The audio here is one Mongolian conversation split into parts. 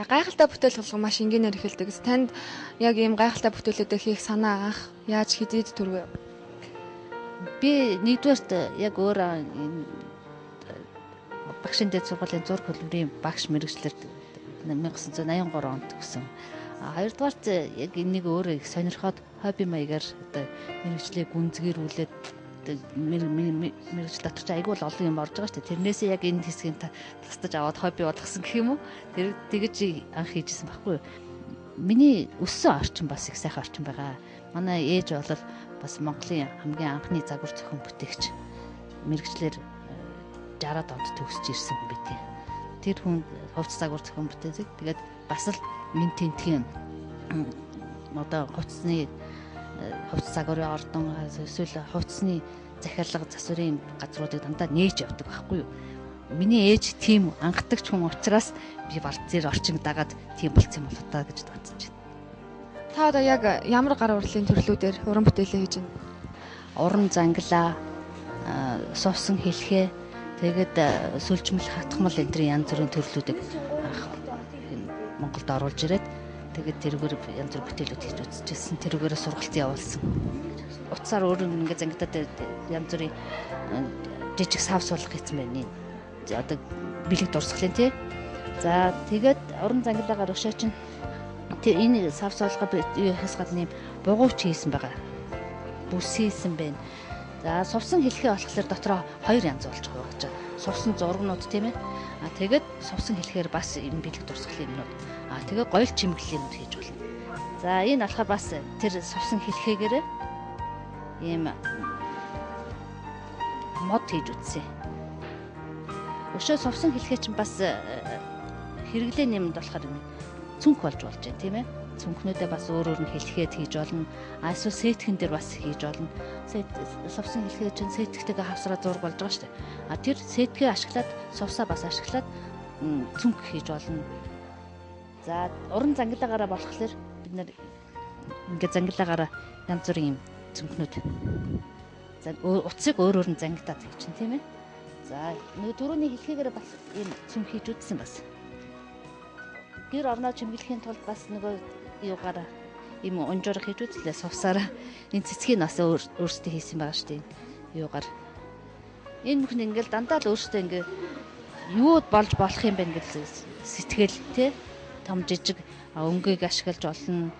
Гайхалтай бүтээл болгон маш энгийнээр эхэлдэг. Танд яг ийм гайхалтай бүтээлүүдээ хийх санаа анх яаж хэдийд төрвөө? Би нэгдүгээрт яг өөрөө энэ багшийн дэд сургуулийн зураг хөлбөрийн багш мэргэжлэр 1983 онд төгссөн. Хоёрдугаарт яг энийг өөрөө их сонирхоод хобби маягаар одоо мэргэжлээ гүнзгийрүүлээд мэргэжил дотор ч айгүй л олон юм орж байгаа шүү дээ. Тэрнээсээ яг энэ хэсгийг тастаж аваад хобби болгосон гэх юм уу? Тэр тэгэж анх хийжсэн байхгүй юу? Миний өссөн орчин бас их сайхан орчин байгаа. Манай ээж бол бас Монголын хамгийн анхны загвар зохион бүтээгч мэргэжлэр 60-аад онд төгсөж ирсэн хүн битээ. Тэр хүн хувцас загвар зохион бүтээдэг. Тэгээд бас л мен тентхийн одоо хувцсны хувцас загварын ордон эсвэл хувцсны захиалга засварын газруудыг дандаа нээж явдаг байхгүй юу? Миний ээж тийм анхдагч хүн учраас би баг зэр орчин дагаад тийм болцсон юм болоо та гэж бодож байна. Та одоо яг ямар гар урлын төрлүүдээр уран бүтээлээ хийж байна? Уран занглаа, сувсан хэлхээ, тэгээд сүлжмэл, хатгамал энэ төрлийн янз бүрийн төрлүүдийг анх Монголд оруулж ирээд тэгээд тэрүүгээр янз бүр бүтээлүүд хийж үзчихсэн. Тэрүүгээрээ сургалт явуулсан. Утсаар өөр ингээ зангидаад янз бүрийн жижиг сав суулгах хийсэн байна. Одоо бэлэг дурсгалын тий. За тэгээд уран зангилаагаар өшөө чинь энэ сав суулгаа юухаас гадна юм бугуйч хийсэн байгаа. Бүс хийсэн байна. За сувсан хэлхээ болохоор дотроо хоёр янз болж хувааж байгаа. Сувсан зургнууд тийм ээ. А тэгээд сувсан хэлхээр бас юм бэлэг дурсгалын юмнууд. А тэгээд гоёл чимэглэлийн юмнууд хийж болно. За энэ болохоор бас тэр сувсан хэлхээгээр ийм мод хийж үзсэн. Өшөө сувсан хэлхээ чинь бас хэрэглээний юмд болохоор цүнх болж болж байна тийм ээ. Цүнхнүүдээ бас өөр өөр нь хэлхээд хийж болно. А эсвэл сэтгэн дээр бас хийж болно. Сувсан хэлхээ чинь сэтгтэйгээ хавсраа зураг болж байгаа шүү дээ. А тэр сэтгээ ашиглаад сувсаа бас ашиглаад цүнх хийж болно. За уран зангилаагаараа болохоор бид нэр ингээд зангилаагаараа янз бүрийн юм цүнхнүүд. За утсыг өөр өөр нь зангидаад хийж чинь тийм ээ. За нөгөө түрүүний хэлхээгээр бас ийм цүнх хийж үзсэн бас. Гэр орноо чимэглэхийн тулд бас нөгөө юугаараа ийм унжуурах хийж үзлээ сувсаараа. Энэ цэцгийг бас өөрсдөө хийсэн байгаа шүү дээ. Юугаар. Энэ бүхэн ингээл дандаа л өөрсдөө ингээ юу болж болох юм бэ гэж сэтгэл тий. Том жижиг өнгийг ашиглаж болно,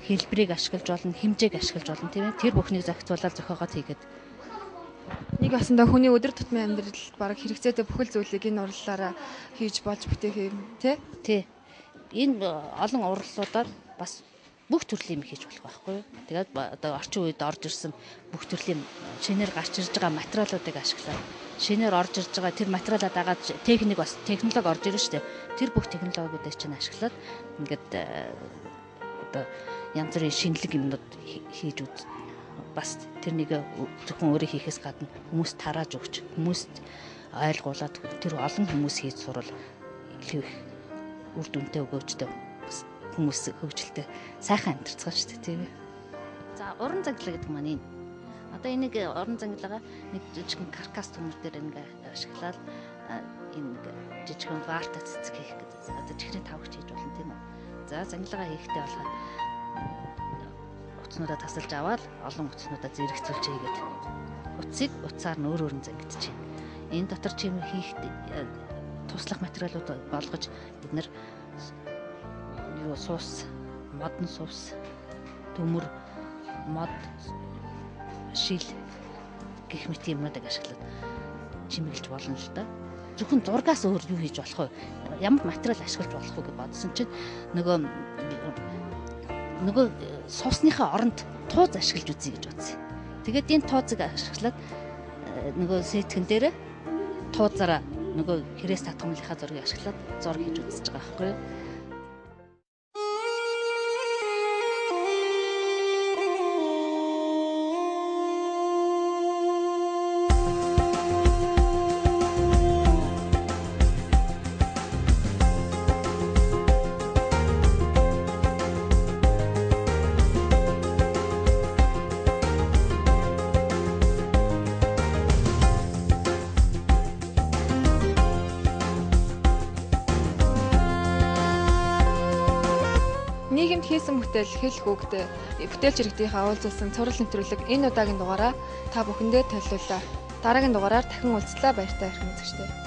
хэлбэрийг ашиглаж болно, хэмжээг ашиглаж болно тийм ээ. Тэр бүхнийг зохицуулаад зохиогоод хийгээд. Нэг басандаа хүний өдөр тутмын амьдралд бараг хэрэгцээтэй бүхэл зүйлийг энэ урлалаараа хийж болж бүтээх юм тий. Тий. Энэ олон урлалуудаар бас бүх төрлийн юм хийж болох байхгүй юу? Тэгээд одоо орчин үед орж ирсэн бүх төрлийн шинээр гарч ирж байгаа материалуудыг ашиглаад, шинээр орж ирж байгаа тэр материалаа дагаад техник бас технологи орж ирнэ шүү дээ. Тэр бүх технологиудыг чинь ашиглаад ингээд одоо янз бүрийн шинэлэг юмнууд хийж үз. Бас тэрнийг зөвхөн өөрөө хийхээс гадна хүмүүс тарааж өгч, хүмүүст ойлгуулад тэр олон хүмүүс хийж сурвал илүү их үр дүнтэй өгөөжтэй бас хүмүүс хөгжилтэй сайхан амьдарцгаа шүү дээ тийм ээ. За уран занглаа гэдэг маань энэ. Одоо энийг уран занглаагаа нэг жижигхэн каркас төмөр дээр ингээ ашиглаад энэ нэг жижигхэн варта цэцэг хийх гэдэг. Одоо чихрийн тавгч хийж болно тийм үү. За занглаагаа хийхдээ болохоор утаснуудаа тасалж аваад олон утаснуудаа зэрэгцүүлж хийгээд утсыг утсаар нь өөр өөр нь зангидчих. Энэ дотор чим хийх туслах материалууд болгож бид нэр юу суус, модон сувс, төмөр, мод, шил гэх мэт юмнуудыг ашиглаад чимэглэж болно л да. Зөвхөн зургаас өөр юу хийж болох вэ? Ямар материал ашиглаж болох вэ гэж бодсон чинь нөгөө сувсныхаа оронд тууз ашиглаж үзье гэж бодсон. Тэгээд энэ туузыг ашиглаад нөгөө сэтгэн дээр туузаараа нөгөө хэрээс татгамлынхаа зургийг ашиглаад зураг хийж үзэж байгаа байхгүй юу? Нийгэмд хийсэн бүтээл хэлэх үгтэй бүтээлч иргэдийнхээ уулзсан цуврал нэвтрүүлэг энэ удаагийн дугаараа та бүхэндээ төлөвлөлөө. Дараагийн дугаараар дахин уулзлаа, баяртай эрхэм үзэгчдээ.